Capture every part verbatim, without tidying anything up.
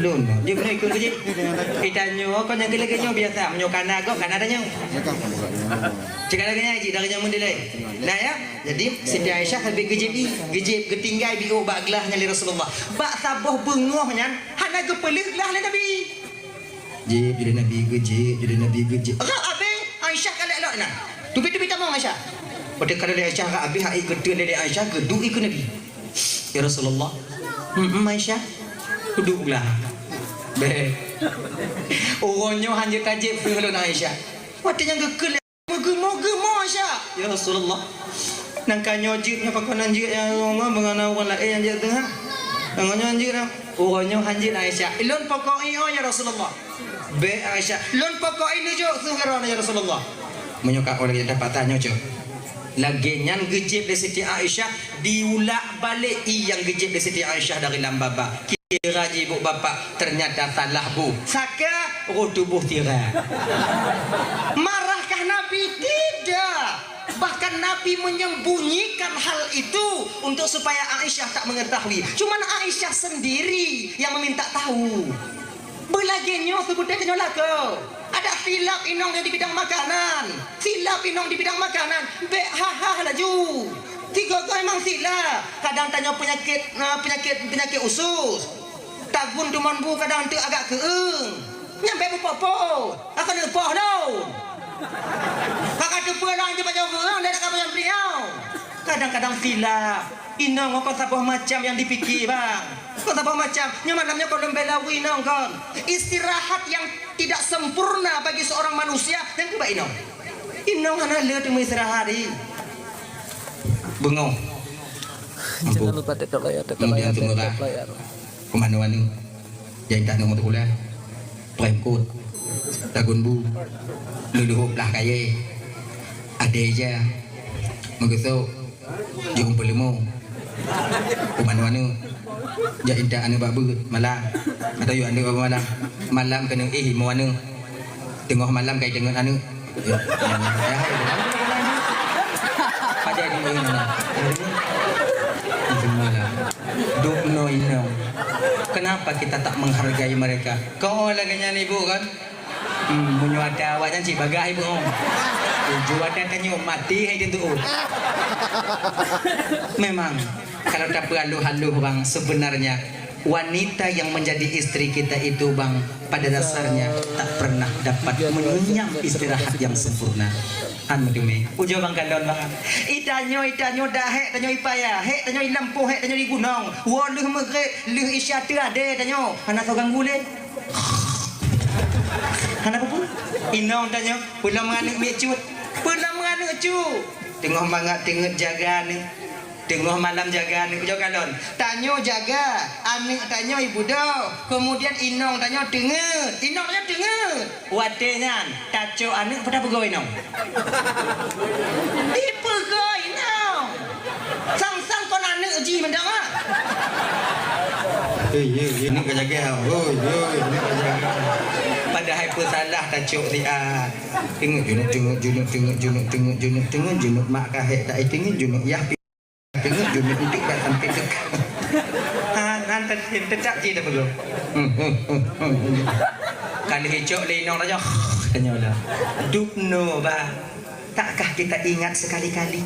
Lôn, jeuet meunan ikheun keu jih. Itanyoe kon nyang lagèe nyoe biasa, meunyoe kana gob, kana tanyoe. Cit lagèe nyan jih, dari nyan meunan dilèe. Nah ya, jadi Siti Aisyah leubeh geujieb i, geujieb geutinggai biôh bak glah nyan lé Rasulullah. Bak saboh beungoh nyan hana geupeuleueh glah lé Nabi. Jieb, jadi Nabi geujieb, jadi Nabi geujieb. Rab abéh, Aisyah kalek lom na. Teubiet-teubiet tamong Aisyah. Watèe kalon lé Aisyah rab abéh, hai geuteun lé Aisyah, geuduek i keu Nabi. "Ya Rasulullah." "Hmm, hmm, Aisyah." Kuduek glah. Bèk. Uroe nyoe hanjeuet tajieb peue lôn Aisyah. Watèe nyang geukheun lé meugeumô-geumô Aisyah. "Ya Rasulullah. Nangka nyoe jeuet nyoe pakon hanjeuet ya Allah, beungana ureueng laén nyang jeuet teuh ha. Nangka nyoe hanjeuet ha." "Uroe nyoe hanjeuet Aisyah." "Lôn pokok i oh ya Rasulullah." "Bèk Aisyah." "Lôn pokok i neujok seuh keudroe ya Rasulullah." Meunyoe ka oh lagèe nyan dapat tanyoe cok. Lagèe nyan geujieb lé Siti Aisyah, diulak balek i nyang geujieb lé Siti Aisyah dari lam baba. Kira jih ibu bapak, ternyata salah bu. Saka roh tuboh tira. Marahkah Nabi? Tidak. Bahkan Nabi menyembunyikan hal itu untuk supaya Aisyah tak mengetahui. Cuman Aisyah sendiri yang meminta tahu. Beulagèe nyoe seubutai tanyoe lakoe. Adak silap inong nyoe di bidang makanan. Silap inong di bidang makanan. Bèk ha-ha laju. Sigoe-goe memang silap. Kadang tanyoe peunyakét, eh, peunyakét, peunyakét usus. Tagun teumon bu kadang teuk agak keueung. Nyan bèk meupoh-poh. Akan neupoh lom. Ka ka teupeue lom jeuet bak jaweueng, lé ka payah beliau. Kadang-kadang silap. Inong kon saboh macam nyang dipike, bang. Kon saboh macam. Nyoe malam nyoe kon lôn bela inong kon. Istirahat yang tidak sempurna bagi seorang manusia, nyang keuh bak inong. Inong hana le teumeuistirahat, ih. Beungoh. Jangan lupa tekan layar, tekan layar, tekan layar. Keumanoe aneuk. Jak intat aneuk meutulah. Prem kot. Tagun bu. Luluhop lah kayèe. Adèe ija. Meugeusok. Jeuem peuleumô. Keumanoe aneuk. Jak intat aneuk bak beuet malam. Atau yue aneuk bak malam. Malam keuneuk éh imo aneuk. Teungoh malam kai teungeut aneuk. Ya, ya, ya. Padahai di mana? Di mana? Duk no ino. Kenapa kita tak menghargai mereka? Kau lagèe nyan ibu kan? Hmm, meunyoe ada awak nyan cit bagah ibu. Tuju ada tanyoe mati hai tentu. Memang kalau tapeualuh-aluh bang sebenarnya Wanita yang menjadi istri kita itu, Bang, pada dasarnya tak pernah dapat mengenyam istirahat yang sempurna. Han meuteumé. Ujoe Bang kalon, Bang. Itanyoe, itanyoe dah hék tanyoe ipaya, hék tanyoe ilampoh, hék tanyoe igunong. Woe lheueh meugreb, lheueh isya teuadé tanyoe. Hana soe ganggu lé. Hana peue-peue. Inong tanyoe, peulom aneuk miet cut. Peulom aneuk cut. Teungoh mangat teungeut jaga aneuk. Teungoh malam jaga aneuk ujoe kalon. Tanyoe jaga aneuk tanyoe ibudoe, keumudian inong tanyoe teungeut. Inong tanyoe teungeut. Watèe nyan tacok aneuk peue tapeugoe inong. Dipeugoe inong. Sang-sang kon aneuk jih mantong ah. Hei, hei, hei, aneuk ka jaga. Hoi, hoi, aneuk ka jaga. Padahai peusalah tacok siat. Teungeut junub, teungeut junub, teungeut junub, teungeut junub, teungeut junub, mak ka hék tak teungeut junub yah. Teungeut jumeuet enteuk bak sampéng teuka. Han, han, te-, te-, tetap jih tapeugah. Hmm, hmm, hmm, hmm, hmm. Ka lheueh icok lé inong raja, tanyoe lah. Dubnoe, bah. Takkah kita ingat sekali-kali?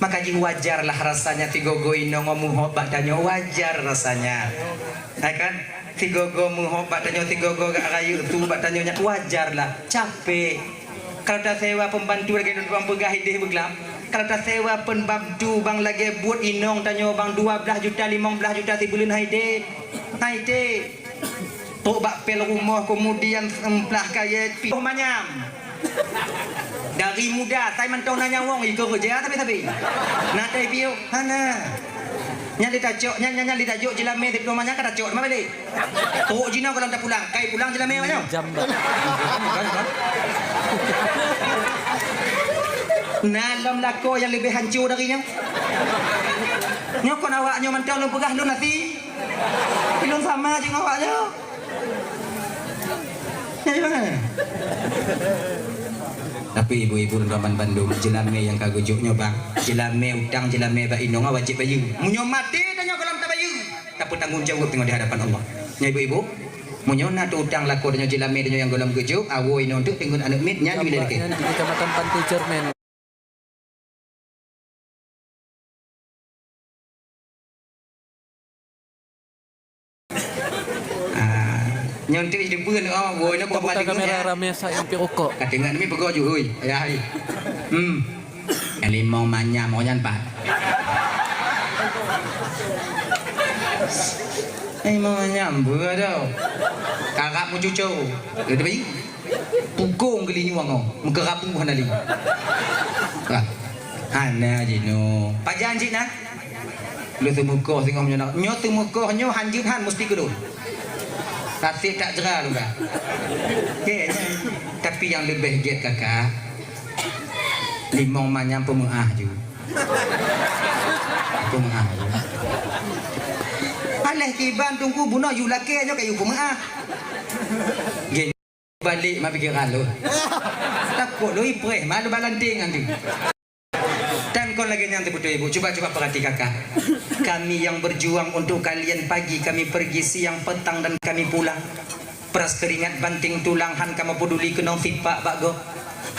Maka jih wajarlah rasanya sigoe-goe inong meuhok bak tanyoe, wajar rasanya. Ya kan? Sigoe-goe meuhok bak tanyoe, sigoe-goe gak rayeuk su bak tanyoe nyan, wajarlah. Capek. Kalau tasewa pembantu lagèe lôn bang peugah idéh beuglam, kalau tasewa pembantu bang lagèe buet inong tanyoe bang dua blah juta, limong blah juta sibuleuen hai deh. Hai deh. Trok bak pel rumoh, kemudian seumplah kayèe pih manyam. Dari muda, sai mantong na nyawöng, iko keureuja tapi-tapi. Na tai piôh, hana. Nyan lé tacok, nyan, nyan, nyan lé tajok jeulamé siplôh manyam ka tacok, teuma balek. Trok jinoe gohlom tapulang, kai pulang jeulamé awak nyoe. Jam ba-, Na lom lakoe nyang leubeh hanco dari nyoe. Nyoe kon awak nyoe mantong lôn peugah lôn hati. Lôn sama jih ngon awak nyoe. Nyoe jih, bang. Tapi ibu-ibu lôn raman bandum, jeulamé nyang ka geujok nyoe, bang, jeulamé utang, jeulamé bak inong, wajéb bayeue. Meunyoe maté tanyoe gohlom tabayeue, tapeutanggong jaweueb teungoh di hadapan Allah. Nyoe ibu-ibu, Meunyoe na teu utang lakoe tanyoe, jilamé tanyoe nyang gohlom geujok, awoi nyoe teuk deungon aneuk miet nyan. Jabah ilée lakée nyan di Kecamatan Pantai Cermin. Ah, nyoe teuk jideupeue nyoe, oh, woi, nyoe bukan kamera, ramé sak nyang piep rukok. Ka teuingat mi peugah ju, hoi. Ayah, hai. Hmm. Limong manyam, oh, nyan pat. Limong manyam, beureu tau. Karab meucuco. Dia tu bayi. Pukong geulinyueng oh, meukeurabu hana lé. Bah, hana jinoe. Pajan cit na? Lôn teumeukoh singoh meunyoe na. Nyoe teumeukoh nyoe hanjeuet han musti keudong. Tasek tak jera lôn ka. Kek nyan. Tapi nyang leubeh gét kakak, limong manyam peumeu'ah ju. Peumeu'ah ju. Aléh kiban teungku bunoe yue lakée nyoe ka yue peumeu'ah. Gét. Balik ma pikeran lôn. Takot lôn ipreh ma lôn balanting nanti. Dan kon lagée nyan teubeutôi ibu, cuba-cuba perhati kakak. Kami yang berjuang untuk kalian, pagi kami pergi, siang, petang dan kami pulang. Peras keringat banting tulang, han kamoe peduli keunong sipak bak gob.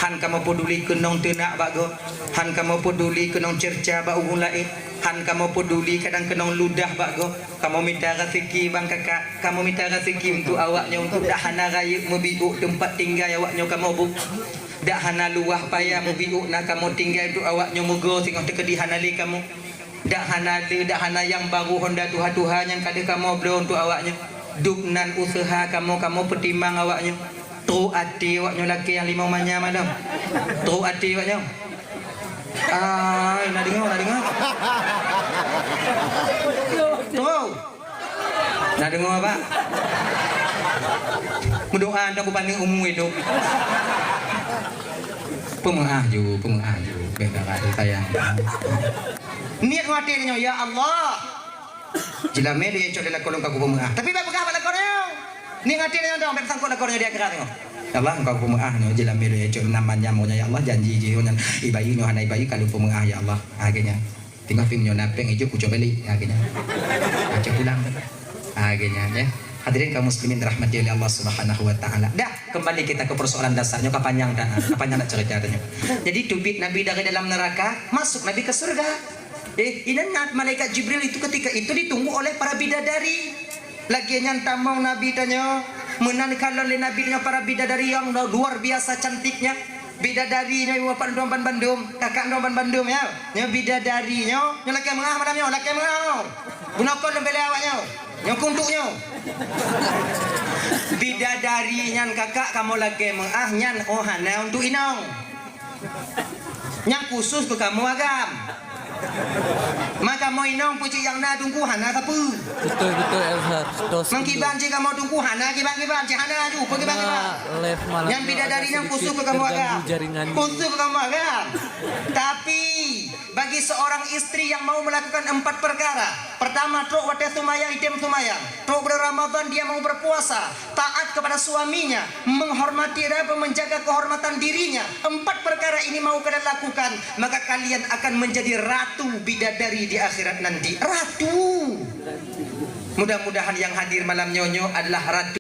Han kamoe peduli keunong teunak bak gob. Han kamoe peduli keunong cerca bak ureuëng laén. Han kamoe peduli kadang keunong ludah bak gob. Kamoe mita raseuki bang kakak, kamoe mita raseuki untuk awaknyoe, untuk dak hana rayeuk meubiôk teumpat tinggai awaknyoe kamoe bu. Dak hana luwah paya meubiôk na kamoe tinggai, untuk awaknyoe meugoe singoh teukeudi hana lé kamoe. Dak hana le, dak hana nyang barô honda tuha-tuha nyang ka deuh kamoe bloe untuk awaknyoe. Dub nan useuha kamoe, kamoe peutimang awaknyoe. Trok até awaknyoe lakée nyang limong manyam malam. Trok até awaknyoe. Ai, na deungoe, na deungoe. Trok. Na deungoe, Pak? Meudoa untuk kupaneuk umu hidup. Peumeu'ah ju, peumeu'ah ju. Bék dara sayang. Niet ngon até nyoe, "Ya Allah, jilamé lôn cok lé lakoe lôn ka kupeumeu'ah." Tapi bék peugah bak lakoe nyoe. Niet ngon até nyoe dong, bék sangkot lakoe nyoe di akhirat nyoe. "Ya Allah, engkau peumeu'ah nyoe, jilamé lôn cok nam manyam nyoe, ya Allah, janji jih nyoe, ibayeue nyoe hana ibayeue ka lôn peumeu'ah, ya Allah." Ah, geuh nyan. Teungoh pih meunyoe na péng ijok kucok balik, ah, geuh nyan. Baca pulang. Ah, geuh nyan, ya. Hadirin kaum muslimin dirahmati oleh Allah Subhanahu wa taala. Dah, kembali kita ke persoalan dasar nyoe, ka panyang dah, ka panyang dah cerita tadi nyoe. Jadi teubiet Nabi dari dalam neraka, masuk Nabi ke surga. Eh, inan malaikat Jibril itu ketika itu ditunggu oleh para bidadari. Lagée nyan tamong Nabi tanyoe, meunan kalon lé Nabi tanyoe para bidadari nyang luar biasa cantiknya. Bidadari nyoe ibu bapak droe ban bandum, kakak droe ban bandum ya. Nyoe bidadari nyoe, nyoe lakée meu'ah malam nyoe, lakée meu'ah nyoe. Bunoe kon lôn bela awak nyoe. Nyoe keu untuk nyoe. Bidadari nyan kakak kamoe lakée meu'ah nyan, oh, hana untuk inong. Nyang khusus keu kamoe agam. Ma kamoe inong peucit nyang na dungku hana sapeue. Betul, betul, Elsa. Meukiban cit kamoe dungku hana kiban-kiban, cit hana aju, peukiban-kiban. Nyan bidadari nyang khusus keu kamoe agam. Khusus keu kamoe agam. Tapi bagi seorang istri yang mau melakukan empat perkara, pertama, trok watée seumayang, item seumayang. Trok bulan Ramadan dia mau berpuasa, taat kepada suaminya, menghormati dan menjaga kehormatan dirinya. Empat perkara ini mau kalian lakukan, maka kalian akan menjadi ratu bidadari di akhirat nanti. Ratu. Mudah-mudahan yang hadir malam nyoe adalah ratu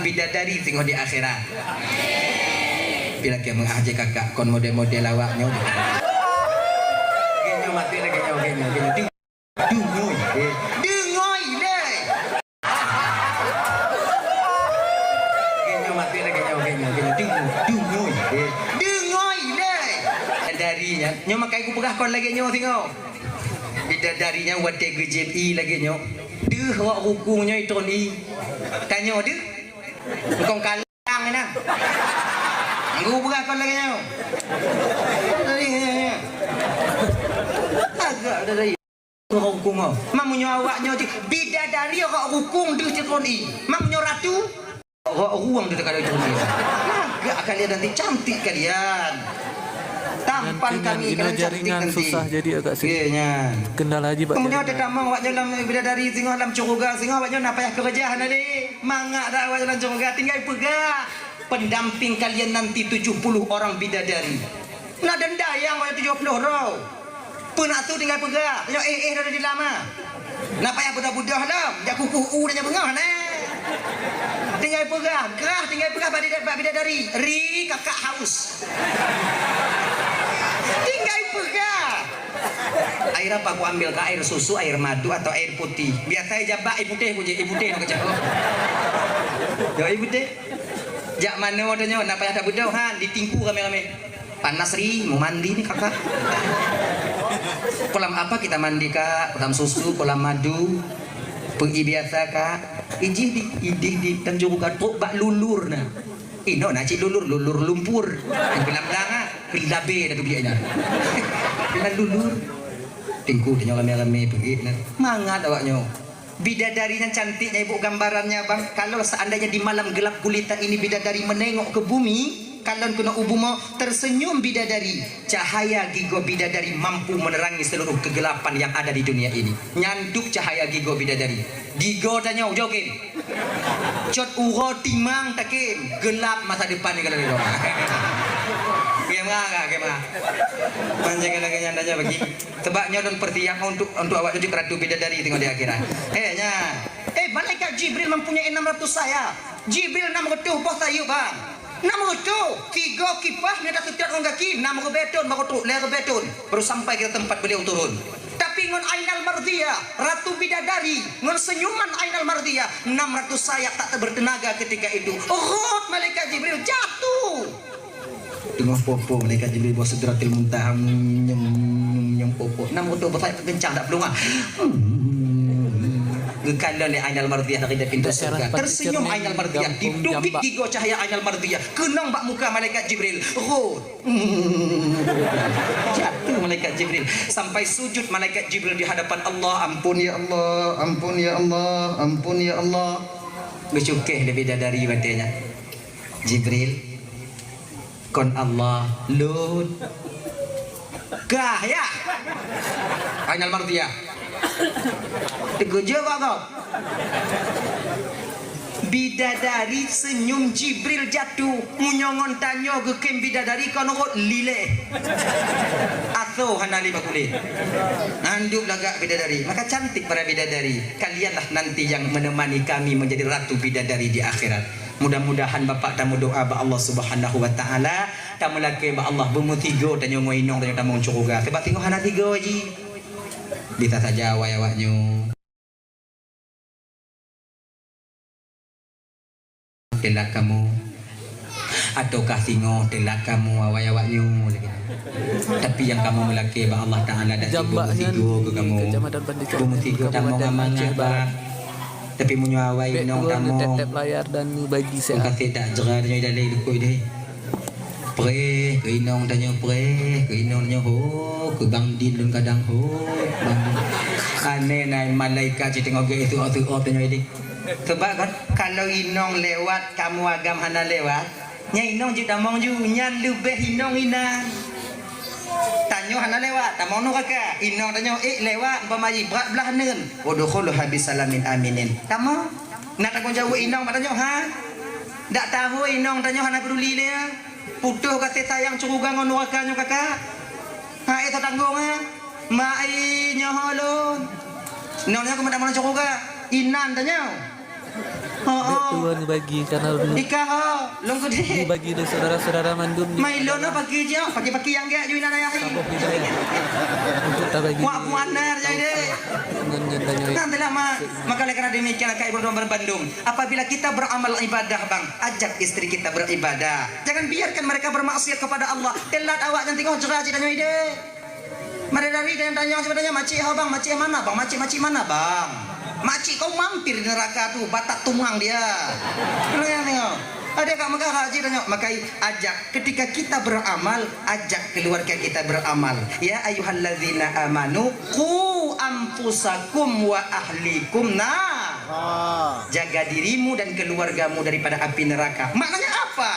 bidadari singoh di akhirat. Pih lakée meu'ah jih kakak kon model-model awak nyoe. Geuh nyoe mati lagée nyoe, geuh nyoe, geuh nyoe. Deungoi, eh. Deungoi, lé. Geuh nyoe mati lagée nyoe, geuh nyoe, geuh nyoe. Deungoi, deungoi, eh. Deungoi, lé. Dari nyan, nyoe makai kupeugah kon lagée nyoe singoh. Bidadari nyan watée geujieb ié lagée nyoe. Deuh rok rukung nyoe itron ié. Tanyoe deuh. Bukon kalang na. Anggu beurah kon lagée nyoe. Dari nyoe. Agak dari. Rok rukung nyoe. Meunyoe awak nyoe cit bidadari rok rukung deuh cit kon ié. Meunyoe ratu. Rok ruang tu teuka dari dunia. Lagak kalian nanti, cantik kalian. Tampan kami, kalian cantik nanti. Susah jadi agak sedikit. Iya, nyan. Kendala aja, Pak. Kemudian ada tamong awak nyoe lam bidadari singoh lam syeuruga, singoh awak nyoe na payah keureuja hana lé. Mangat dah awak nyoe lam syeuruga, tinggai peugah. Pendamping kalian nanti tujuh puluh orang bidadari. Na denda nyang awak tujuh puluh droe. Peue nak tu tinggai peugah, nyoe éh-éh dari di lama. Na payah beudôh-beudôh lom, jak kukuh u dan jak beungoh nè. Tinggai peugah, gerah tinggai peugah bak bida-, bak bidadari, "Ri, kakak haus." Tinggai peugah. Air apa aku ambil, ka air susu, air madu, atau air putih? Biasa jabak air putih ku je, air putih nak kacau. Yo, air putih. Jak manoe tanyoe, na payah tabeudôh, ha, di tingku ramé-ramé. Panas, Ri, mau mandi nih, Kakak. Kolam apa kita mandi, Kak? Kolam susu, kolam madu. Peugi biasa, Kak. Ijih di, idih di, dan juru gatok bak lulur nah. Inoe na cit lulur, lulur lumpur. Yang bilang-bilang ah, kelabe dah dubiaknya. Kena lulur. Tingku tanya ramé-ramé peugi nah. Mangat awaknyoe. Bidadari nyang cantik nyang ibu gambarannya, Bang. Kalau seandainya di malam gelap gulita ini bidadari menengok ke bumi, kalon keunoe u bumoe, tersenyum bidadari, cahaya gigoe bidadari mampu menerangi seluruh kegelapan yang ada di dunia ini. Nyan dub cahaya gigoe bidadari. Gigoe tanyoe, ujoe kém. Cot uroe timang takém, gelap masa depan ni kalau di rumah. Kém ngah, kém ngah. Panjang lagi nyan tanya bagi. Sebab nyoe lôn persiap untuk, untuk awak jeuet ratu bidadari tengok di akhirat. Eh, nya. Eh, malaikat Jibril mempunyai enam ratus sayap. Jibril nam reutôh boh sayeup, Bang. Nam reutôh. Tiga kipas nyang teuseutôt ngon gaki, nam ribèe thon baru trôk, lhèe ribèe thon. Baru sampai ke tempat beliau turun. Tapi ngon Ainal Mardiyah, Ratu Bidadari, ngon senyuman Ainal Mardiyah, enam ratus sayap tak bertenaga ketika itu. Rhot malaikat Jibril jatuh. Teungoh poh-poh malaikat Jibril bak Sidratil Muntaha, nyem, nyem, nyem poh-poh. Nam reutôh boh sayap keukencang dak peulungah. Geukalon lé Ainal Mardiyah dari pintu syurga. Tersenyum Ainal Mardiyah, ditubik gigoe cahaya Ainal Mardiyah. Keunong bak muka malaikat Jibril. Rhot. Jatuh malaikat Jibril. Sampai sujud malaikat Jibril di hadapan Allah. Ampun ya Allah, ampun ya Allah, ampun ya Allah. Geucukéh lé bidadari watèe nyan. Jibril, kon Allah lôn. Kah ya? Ainal Mardiyah. Teukeujot bak gob. Bidadari senyum Jibril jatuh. Meunyoe ngon tanyoe geukém bidadari kon rhot lilée. Asoe hana lé bak kulét. Handub lagak bidadari. Maka cantik para bidadari. Kalianlah nanti yang menemani kami menjadi ratu bidadari di akhirat. Mudah-mudahan Bapak tameudoa bak Allah Subhanahu wa Taala, tameulakée bak Allah beumeusigoe tanyoe ngon inong tanyoe tamong syeuruga. Sabab singoh hana sigoe jih. Bisa saja awai awaknyoe telat kamoe, ataukah singoh telat kamoe awai awaknyoe lagée nyan. Tapi nyang kamoe meulakée bak Allah Taala dan beumeusigoe keu kamoe. Beumeusigoe tamong amanah, Bang. Tapi meunyoe awai inong tamong, tep-tep layar dan bagi siat. Meukaséh dak jra tanyoe idalai lukôi deh. Preh keu inong tanyoe, preh keu inong tanyoe, ho, keu Bang Din lôn kadang, ho, Bang Din. Aneh na malaikat cit teungoh geuék teuôt-teuôt tanyoe ideh. Coba kan, kalau inong lewat kamoe agam hana lewat, nyan inong jeuet tamong ju, nyan leubeh inong inan. Tanyoe hana lewat, tamong nuraka. Inong tanyoe ék lewat, umpama jih brat blaih neuen. Udkhuluha bisalamin aminin. Tamong. Na tanggong jaweueb inong bak tanyoe, ha? Dak tahu inong tanyoe hana peuduli lé, ha? Putôh gaséh sayang syeuruga ngon nuraka nyoe kakak. Ha, éh, tatanggong, ha? Mak ai nyoe ho lôn. Nyoe nyoe keumeudamai syeuruga. Inan tanyoe. Ho, ho. Dek tuan bagi karena dulu. Ika ho, lôn keudeh. Dibagi dari saudara-saudara mandum. Mai lôn ho bagi je, bagi-bagi nyang gèt ju inan ayah. Saboh bidai. Untuk tabagi. Wak buana je deh. Ngon, ngon tanyoe. Nantilah, Mak. Maka oleh karena demikian, Kak Ibu dan Bandung, apabila kita beramal ibadah, Bang, ajak istri kita beribadah. Jangan biarkan mereka bermaksiat kepada Allah. Telat awak nyan teungoh jra cit tanyoe ideh. Mari dari dan tanya, siapa tanya, "Makcik ho, Bang? Makcik mana, Bang? Makcik, makcik mana, Bang?" Makcik kau mampir di neraka tu, batak tungang dia. Tengok, tengok. Ada kat Mekah haji tanya, makai ajak. Ketika kita beramal, ajak keluarga kita beramal. Ya ayyuhallazina amanu, qu anfusakum wa ahlikum nar. Ah. Jaga dirimu dan keluargamu daripada api neraka. Maknanya apa?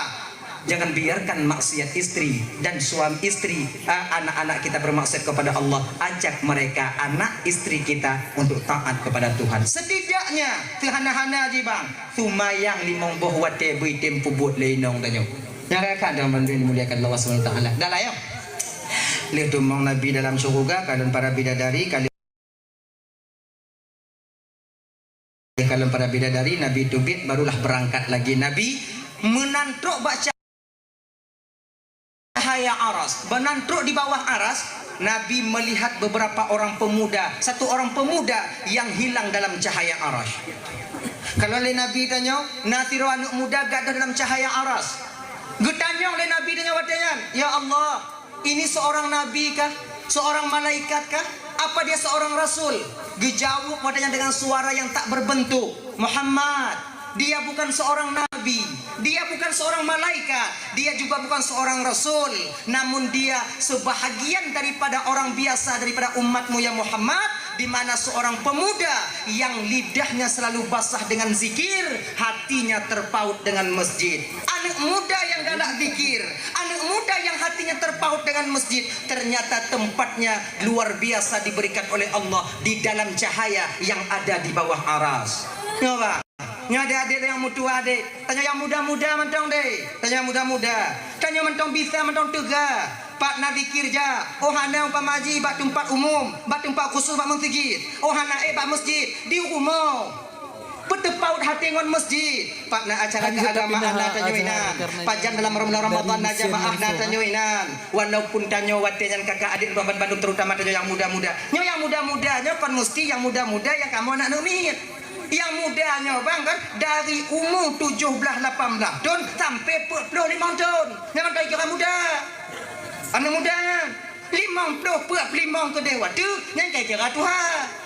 Jangan biarkan maksiat istri dan suami istri, ah, anak-anak kita bermaksiat kepada Allah. Ajak mereka, anak istri kita, untuk taat kepada Tuhan. Setidaknya, seuhana-hana jih, Bang, sumayang limong boh watée beuitem peubuet lé inong tanyoe. Nyang rakan dan hadirin dimuliakan Allah Subhanahu wa Taala. Dah lah, ya. Lheueh teumong Nabi dalam syeuruga, kalon para bidadari, kalon Kalon para bidadari, Nabi teubiet, barulah beurangkat lagi. Nabi meunan trok bak cahaya aras. Meunan trok di bawah aras, Nabi melihat beberapa orang pemuda, satu orang pemuda yang hilang dalam cahaya aras. Kalau lé Nabi tanyoe, na sidroe aneuk muda gadôh dalam cahaya aras. Geutanyong lé Nabi tanyoe watée nyan, "Ya Allah, ini seorang nabi kah? Seorang malaikat kah? Apa dia seorang rasul?" Geujaweueb watée nyan dengan suara yang tak berbentuk, "Muhammad, dia bukan seorang nabi, dia bukan seorang malaikat, dia juga bukan seorang rasul, namun dia sebahagian daripada orang biasa daripada umatmu ya Muhammad, di mana seorang pemuda yang lidahnya selalu basah dengan zikir, hatinya terpaut dengan masjid." Aneuk muda yang galak zikir, aneuk muda yang hatinya terpaut dengan masjid, ternyata tempatnya luar biasa diberikan oleh Allah di dalam cahaya yang ada di bawah aras. Nyoe, Bang. Nyoe adék-adék nyang meutuah adék. Tanyoe nyang muda-muda mantong deh. Tanyoe nyang muda-muda. Tanyoe mantong bisa, mantong teuga. Pat na zikir jak. Oh hana umpama jih bak teumpat umum, bak teumpat khusus bak meuseujid. Oh hana ék bak masjid. Di rumoh. Beuteupaut hati ngon masjid. Pat na acara keagamaan na tanyoe inan. Pajan dalam bulan Ramadan na jamaah na tanyoe inan. Walaupun tanyoe watée nyan kakak adék ban bandum, terutama tanyoe nyang muda-muda. Nyoe nyang muda-muda, nyoe kon musti nyang muda-muda nyang kamoe aneuk miet. Nyang muda nyoe bang kan dari umu tujoh blaih lapan blaih thon sampai peuet ploh limong thon. Nyan mantong ikira muda. Aneuk muda nyan limong ploh, peuet ploh limong keudeh watée nyan ka ikira tuha.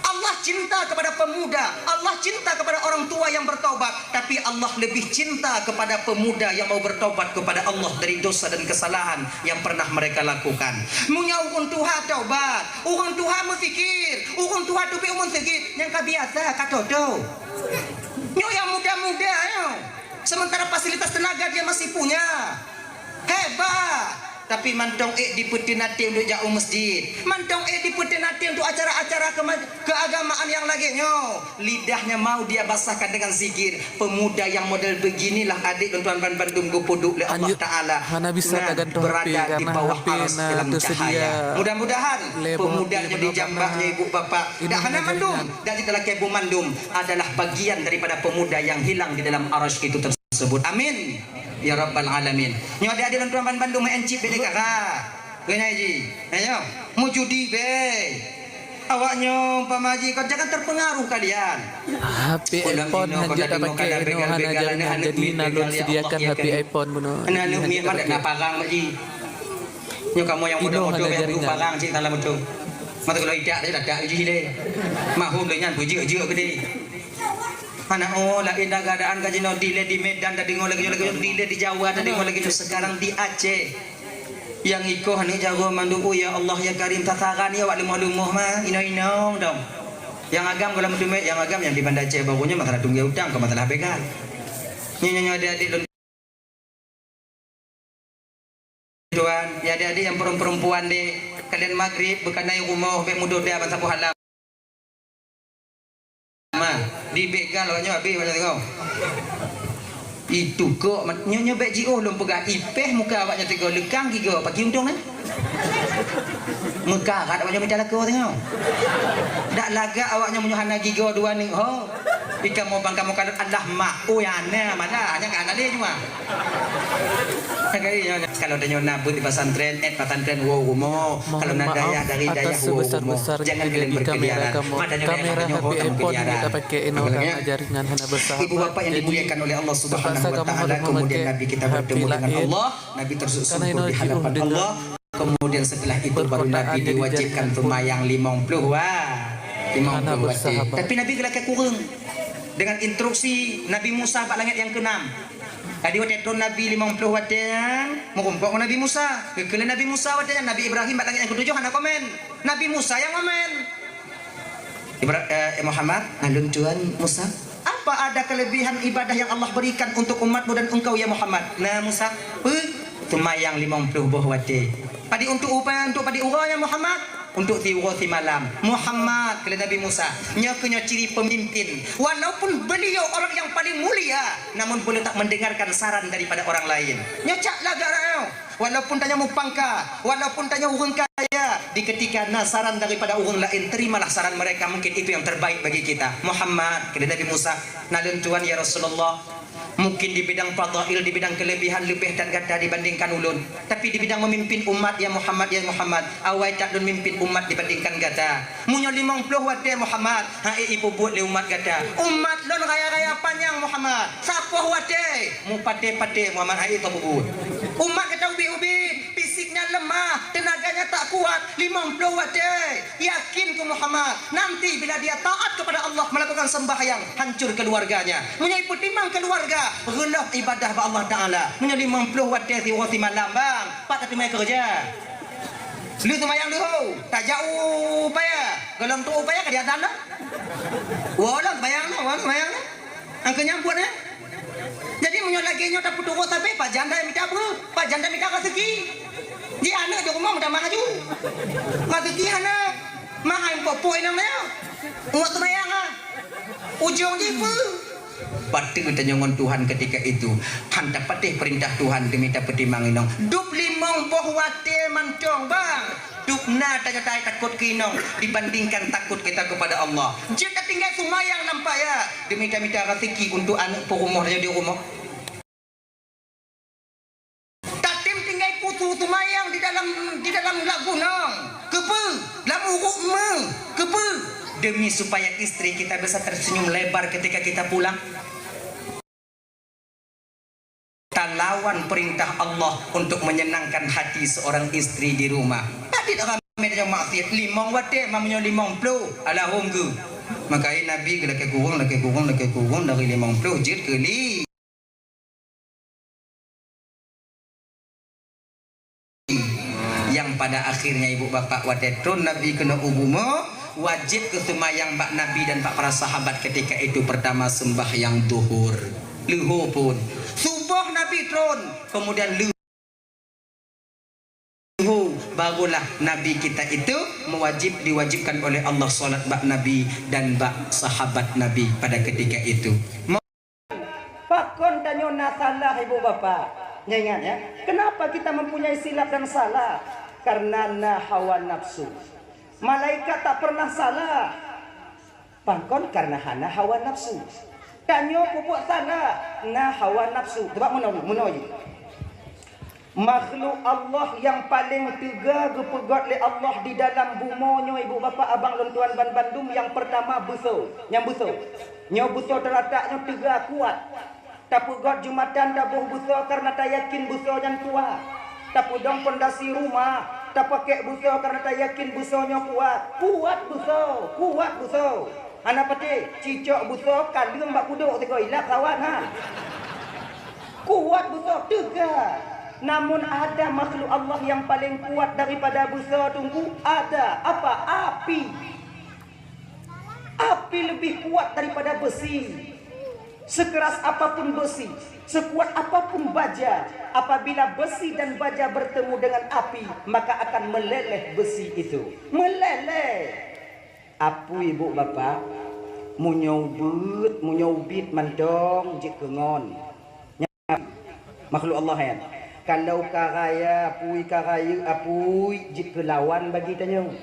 Allah cinta kepada pemuda, Allah cinta kepada orang tua yang bertaubat, tapi Allah lebih cinta kepada pemuda yang mau bertaubat kepada Allah dari dosa dan kesalahan yang pernah mereka lakukan. Meunyoe ureuëng tuha taubat, ureuëng tuha meufikir, ureuëng tuha teubiet umum seugit, nyang ka biasa ka toto. Nyoe nyang muda-muda nyoe, sementara fasilitas tenaga dia masih punya. Hebat! Tapi mantong ék dipeuteun até untuk jak u masjid. Mantong ék dipeuteun até untuk acara-acara kema-, keagamaan yang lagée nyoe. Lidahnya mau dia basahkan dengan zikir. Pemuda yang model beginilah adék lôn tuan ban bandum geupeuduek lé Allah Taala. Hana bisa tagantoh berada di bawah aras dalam cahaya. Mudah-mudahan pemuda nyang dijambak nyoe ibu bapak dak hana mandum, dak jeuet talakée bu mandum adalah bagian daripada pemuda yang hilang di dalam aras itu tersebut. Amin. Ya Rabbal Alamin. Nyoe adék-adék lôn tuan ban bandum, eh, cit beda kara. Kena ji. Ayo, mujudi be. Awak nyoe umpama ji kau jangan terpengaruh kalian. H P iPhone hanjeuet tapakai, inoe hana jaringan, jadi na lôn sediakan H P iPhone bunoe. Aneuk miet madak na parang mak ji. Nyoe kamoe nyang muda-muda bèk parang cit dalam moto. Mata kalau idak dah dak ji lé. Mahum lé nyan bujeuek-jeuek gede. Hana oh laén dah keadaan ka jinoe dilée di Medan, dah deungoe lagée nyoe, lagée nyoe dilée di Jawa, dah deungoe lagée nyoe, sekarang di Aceh. Nyang ikoh aneuk jaroe mandum, oh ya Allah ya Karim, sasaran ya awak leumoh-leumoh mah, inong-inong dong. Nyang agam kalau meuteumé, nyang agam nyang di Banda Aceh bagoe nyoe masalah tunggé utang, kon masalah begal. Nyoe nyoe nyoe adék-adék lôn Tuan, ya adék-adék nyang perempuan-perempuan deh, kalian magrib beukanai rumoh bèk mudoh dah ban saboh halam. Ma, di bèk gal awak nyoe habéh banyak tengok. Itu kok nyoe nyoe bèk jiôh lôn peugah ipèh muka awak nyoe tiga lekang giga pagi untông neh. Meukarat awak nyoe mita lakoe tengok. Dak lagak awak nyoe meunyoe hana giga dua ni ho. Ikan mau bangka mau kalut Allah mak. Oh ya na mana hanya ka hana lé cuma. Kalau tanyoe na beuet di pesantren, eh pesantren woe rumoh. Kalau na dayah dari dayah woe rumoh. Jangan kalian berkeliaran. Mak tanyoe dayah tanyoe ho kamu keliaran. Makanya, ibu bapak yang dimuliakan oleh Allah Subhanahu wa Taala, kemudian Nabi kita bertemu dengan Allah, Nabi tersungkur di hadapan Allah. Kemudian setelah itu baru Nabi diwajibkan seumayang limong ploh wa-, limong ploh watèe. Tapi Nabi geulakèe kureueng. Dengan instruksi Nabi Musa bak langèt nyang keenam. Jadi watèe trôn Nabi limong ploh watèe nyan, meurumpok ngon Nabi Musa. Geukheun lé Nabi Musa watèe nyan, Nabi Ibrahim bak langèt nyang ketujoh hana komen. Nabi Musa nyang komen. Ibra-, eh, Muhammad, alun tuan Musa, apa ada kelebihan ibadah yang Allah berikan untuk umatmu dan engkau, ya Muhammad? Na Musa, peue? Seumayang limong ploh boh watèe. Padit untuk upai, untuk padit uroe, ya Muhammad? Untuk siuroe simalam. Muhammad, kheun Nabi Musa, nyoe keuh nyoe ciri pemimpin. Walaupun beliau orang yang paling mulia, namun beliau tak mendengarkan saran daripada orang lain. Nyoe cak lagak rakyat. Walaupun tanyoe mupangka, walaupun tanyoe ureuëng kaya, di ketika na saran daripada ureuëng laén, terimalah saran mereka, mungkin itu yang terbaik bagi kita. Muhammad, kata Nabi Musa, na lôn tuan ya Rasulullah, mungkin di bidang fadail, di bidang kelebihan leubeh that gata dibandingkan ulôn. Tapi di bidang memimpin umat, ya Muhammad, ya Muhammad, awai that lôn mimpin umat dibandingkan gata. Meunyoe limong ploh watée Muhammad, hai ipeubuet lé umat gata. Umat lôn raya-raya panyang Muhammad. Sapoh watée, mupaté-paté Muhammad, hai ipeubuet. Umat gata ubit-ubit, fisiknya lemah, tenaganya tak kuat, limong ploh watée. Yakin keu Muhammad, nanti bila dia taat kepada Allah melakukan sembahyang, hancur keluarganya. Meunyoe ipeutimang keluarga, reuloh ibadah bak Allah Taala. Meunyoe limong ploh watée siuroe simalam bang, pat tateumé keureuja. Lheueh seumayang leuhô, tajak u paya. Gohlom trok u paya ka diazan dah. Woe lom seumayang noh, woe seumayang noh. Angkeu nyang buet eh. Jadi meunyoe lagée nyoe tapeuturoe sabe, pajan dah mita peue? Pajan dah mita raseuki? Ji aneuëk di rumoh meutamah laju. Raseuki hana. Mahai pok-pok inong nyoe. Uwat seumayang ah. Ujong jih peue? Pateue tanyoe ngon Tuhan ketika itu, han tapatéh peurintah Tuhan deumi tapeutimang inong. Dub limong boh watée mantong, bang. Dub na tanyoe tai takot keu inong dibandingkan takot kita kepada Allah. Jeuet tatinggai seumayang lam paya deumi tamita raseuki untuk aneuëk peurumoh tanyoe di rumoh. Tatem tinggai putu seumayang di dalam, di dalam lagu nong. Keupeue? Lam uruk me. Keupeue? Demi supaya istri kita bisa tersenyum lebar ketika kita pulang. Talawan perintah Allah untuk menyenangkan hati seorang istri di rumah. Padit ramé nyang maksiat limong watée, ma meunyoe limong ploh, alahong geuh. Maka Nabi geulakée kurong, lakée kurong, lakée kurong dari limong ploh jeuet keu li. Yang pada akhirnya ibu bapak watée tron Nabi keunoe u bumoe, wajib keu seumayang bak Nabi dan bak para sahabat ketika itu pertama sembahyang duhur. Leuhô pun. Suboh Nabi tron, kemudian leuhô barulah Nabi kita itu mewajib, diwajibkan oleh Allah salat bak Nabi dan bak sahabat Nabi pada ketika itu. Pakon tanyoe na salah ibu bapak? Nyan ingat ya, kenapa kita mempunyai silap dan salah? Karena na hawa nafsu. Malaikat tak pernah salah. Pakon karena hana hawa nafsu. Tanyoe peubuet salah, na hawa nafsu. Sebab meunoe, meunoe. Makhluk Allah nyang paleng teuga geupeugét lé Allah di dalam bumoe nyoe, ibu bapak abang lôn tuan banbandum, nyang peurtama beusoe. Nyang beusoe. Nyoe beusoe teuratak nyoe teuga kuat. Tapeugét jeumatan taboh beusoe kareuna tayakin beusoe nyan kuat. Tapeudong pondasi rumah, tapakék beusoe kareuna tayakin beusoe nyoe kuat. Kuat beusoe, kuat beusoe. Hana patéh, cicok beusoe kaleueng bak kudok sigoe ilap sawat ha. Kuat beusoe teuga. Namun ada makhluk Allah yang paling kuat daripada beusoe, Teungku? Ada. Apa? Api. Api lebih kuat daripada besi. Sekeras apapun besi, sekuat apapun baja, apabila besi dan baja bertemu dengan api, maka akan meleleh besi itu. Meleleh. Apui ibu bapak, meunyoe ubit, meunyoe ubit mantong jeuet keu ngon. Nyan makhluk Allah nyan. Kalau ka raya apui, ka rayeuk apui, jeuet keu lawan bagi tanyoe.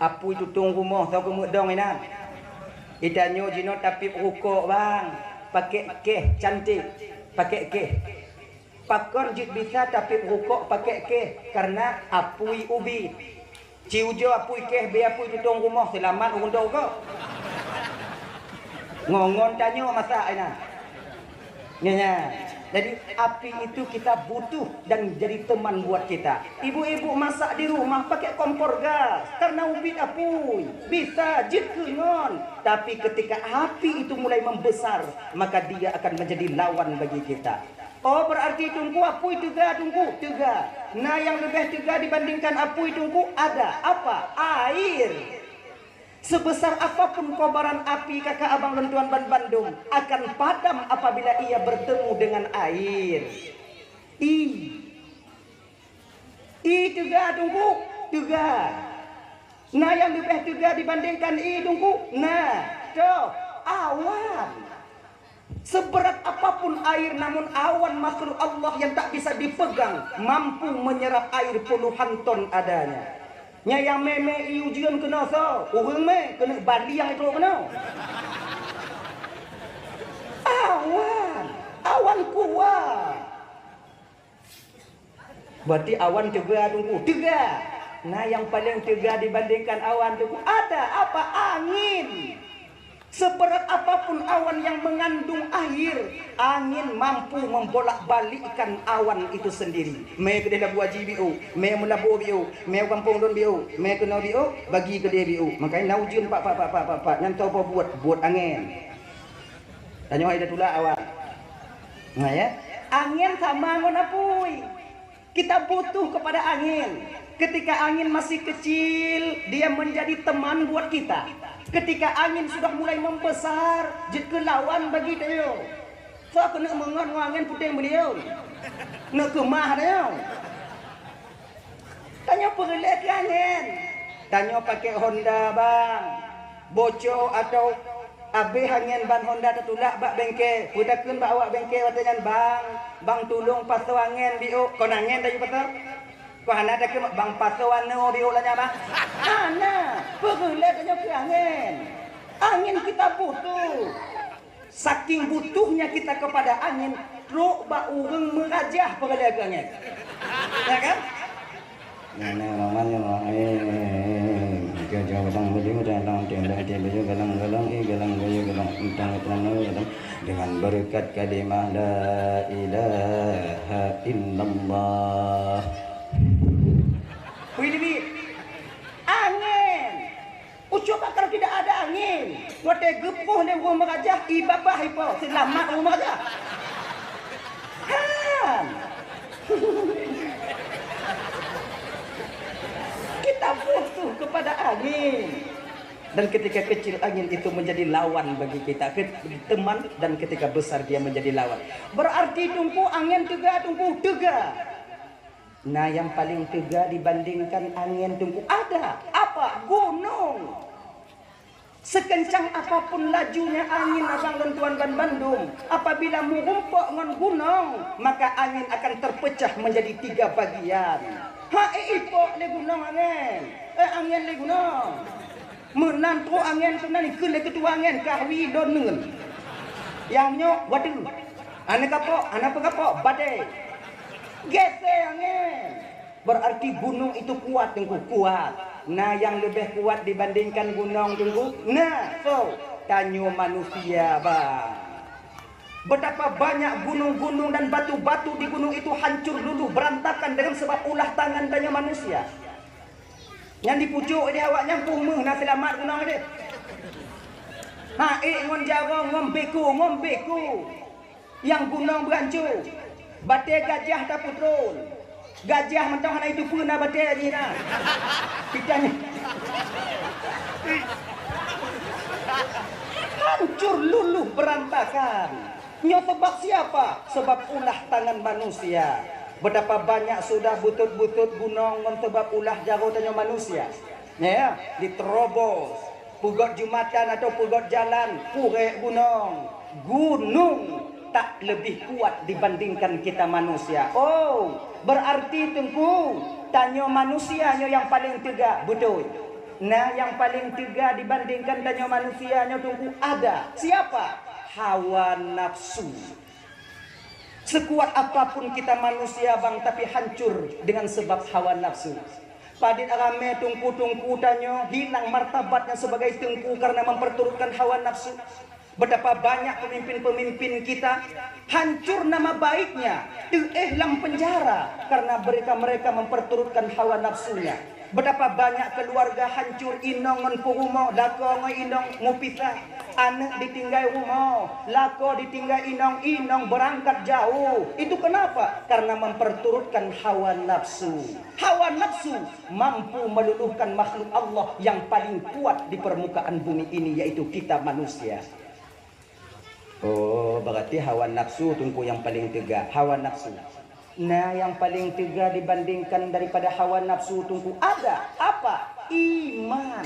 Apui tutong rumoh, soe keumeudong inan. Itanyoe jinoe tapiep rukok bang, pakék kéh cantik, pakék kéh. Pakon jeuet bisa tapiep rukok pakék kéh? Kareuna apui ubit. Ci ujoe apui kéh, beu apui tutong rumoh, seulamat ureuëng dong kok. Ngon-ngon tanyoe masak inan. Nyan, nyan. Jadi api itu kita butuh dan jadi teman buat kita. Ibu-ibu masak di rumah pakai kompor gas karena ubit apui. Bisa jeuet keu ngon. Tapi ketika api itu mulai membesar, maka dia akan menjadi lawan bagi kita. Oh, berarti Teungku apui teuga, Teungku? Teuga. Nah, yang lebih teuga dibandingkan apui, Teungku? Ada. Apa? Air. Sebesar apapun kobaran api, kakak abang lôn tuan banbandum, akan padam apabila ia bertemu dengan air. I. I teuga, Teungku? Teuga. Nah, yang lebih teuga dibandingkan i, Teungku? Nah, toh, awan. Seberat apapun air, namun awan makhluk Allah yang tak bisa dipegang mampu menyerap air puluhan ton adanya. Nyan nyang mé-mé ié ujeuen keunoe soe? Ureuëng mé keuneuk baliang trok keunoe. Awan, awan kuat. Berarti awan teuga, Teungku? Teuga. Nah, yang paling teuga dibandingkan awan, Teungku, ada apa? Angin. Seberat apapun awan yang mengandung air, angin mampu membolak-balikkan awan itu sendiri. Mé keudeh Labuhan Bajo biôh, mé Meulaboh biôh, mé gampông lôn biôh, mé keunoe biôh, bagi keudeh biôh. Makanya na ujeuen pak, pak, pak, pak, pak, pak, nyan toh buet, buet angén. Tanyoe hai tatulak awan. Nah, ya. Angén sama ngon apui. Kita butuh kepada angin. Ketika angin masih kecil, dia menjadi teman buat kita. Ketika angin sudah mulai membesar, jeuet keu lawan bagi tanyoe. Soe keuneuk meungon ngon angin puténg beulion. Neuk keumah tanyoe. Tanyoe peureulée keu angén. Tanyoe pakai Honda, bang. Boco atau abéh angén ban Honda tatulak bak bengke. Peutakheun bak awak bengke watée nyan, "Bang, bang tulông pasoe angén biôh." Kon angén tanyoe pasoe? Kon hana takheun, "Bang pasoe anô biôh lagée nyan, bang." Hana. Peureulée tanyoe keu angén. Angén kita butuh. Saking butuhnya kita kepada angin, trok bak ureuëng meurajah peureulée keu angén. Ya kan? Bismillahirrahmanirrahim. Galang, galang, eh, galang, galang, eh, galang, galang, galang, galang. Dengan berkat kalimah la ilaha illallah. Wih, Nabi. Angén. Ucok bak kalau tidak ada angin, watée geupoh lé ureuëng meurajah, i babah ipo, seulamat ureuëng meurajah. Han. Kita butuh kepada angin. Dan ketika kecil angin itu menjadi lawan bagi kita, ke-, teman, dan ketika besar dia menjadi lawan. Berarti Teungku, angén teuga, Teungku, teuga. Nah, yang paling teuga dibandingkan angin, Teungku, ada. Apa? Gunong. Sekencang apapun lajunya angin, abang dan tuan bandum, apabila meurumpok ngon gunong, maka angin akan terpecah menjadi tiga bagian. Ha, eh, ipok lé gunong angin. Eh, angin lé gunong. Meunan trok angén keunan ikheun lé keutua angén, "Kahwi lôn neuen." Nyang nyoe, waduh. Hana kapok, hana peukapok, badai. Geusé angén. Berarti gunong itu kuat, Teungku, kuat. Na nyang leubeh kuat dibandingkan gunong, Teungku? Na, soe? Tanyoe manusia, bang. Betapa banyak gunong-gunong dan batu-batu di gunung itu hancur luluh berantakan dengan sebab ulah tangan tanyoe manusia. Nyang dipucok lé awaknyan peuh meuh na seulamat gunong deh. Ha, ék ngon jaroe, ngon beko, ngon beko. Nyang gunong beuhancô. Batée gajah tapeutron. Gajah mantong hana jiteupeue na batée jih na. Pitanya. Hancur luluh berantakan. Nyoe sabab siapa? Sabab ulah tangan manusia. Betapa banyak sudah butôt-butôt gunong ngon sabab ulah jaroe tanyoe manusia. Ya, diterobos. Peugöt jumatan atau peugöt jalan, purek gunong. Gunong tak lebih kuat dibandingkan kita manusia. Oh, berarti Teungku, tanyoe manusia nyoe nyang paleng teuga, beutôi. Nah, nyang paleng teuga dibandingkan tanyoe manusia nyoe, Teungku, ada. Siapa? Hawa nafsu. Sekuat apapun kita manusia, bang, tapi hancur dengan sebab hawa nafsu. Padit ramé teungku-teungku tanyoe hilang martabatnya sebagai teungku karena memperturutkan hawa nafsu. Betapa banyak pemimpin-pemimpin kita hancur nama baiknya, teuéh lam penjara karena mereka-mereka memperturutkan hawa nafsunya. Betapa banyak keluarga hancur, inong ngon peurumoh, lakoe ngon inong mupisah. Aneuk ditinggai rumoh, lakoe ditinggai inong, inong berangkat jauh. Itu kenapa? Karena memperturutkan hawa nafsu. Hawa nafsu mampu meluluhkan makhluk Allah yang paling kuat di permukaan bumi ini, yaitu kita manusia. Oh, berarti hawa nafsu teungku yang paling teuga, hawa nafsu. Nah, yang paling teuga dibandingkan daripada hawa nafsu teungku ada apa? Iman.